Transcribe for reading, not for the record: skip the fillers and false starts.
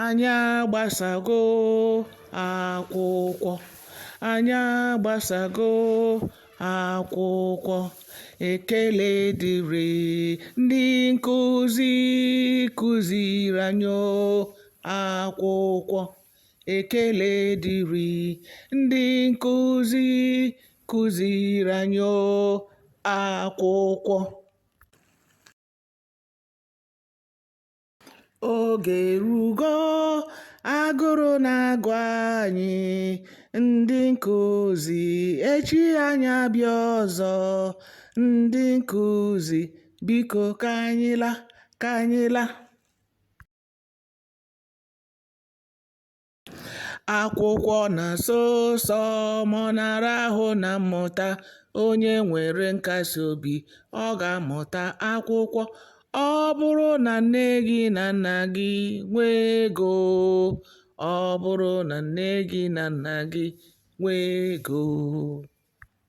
Anyị agbasago akwụkwọ. Anyị agbasago akwụkwọ. Ekele dịrị ndị nkụzi kụziri anyị akwụkwọ. Ekele dịrị ndị nkụzi kụziri anyị akwụkwọ. Oge erugo, agụrụ na-agụ anyị, ndị nkụzi, echi anyị abịa ọzọ. Ndị nkụzi, biko ka anyị laa, ka anyị laa. Akwụkwọ na-asọ ụsọ ma ọ na-ara ahụ na mmụta. Onye nwere nkasi obi, ọ ga-amụta akwụkwọ. Ọ bụrụ na nne gị na nna gị nwee ego, ọ bụrụ na nne gị na nna gị nwee ego.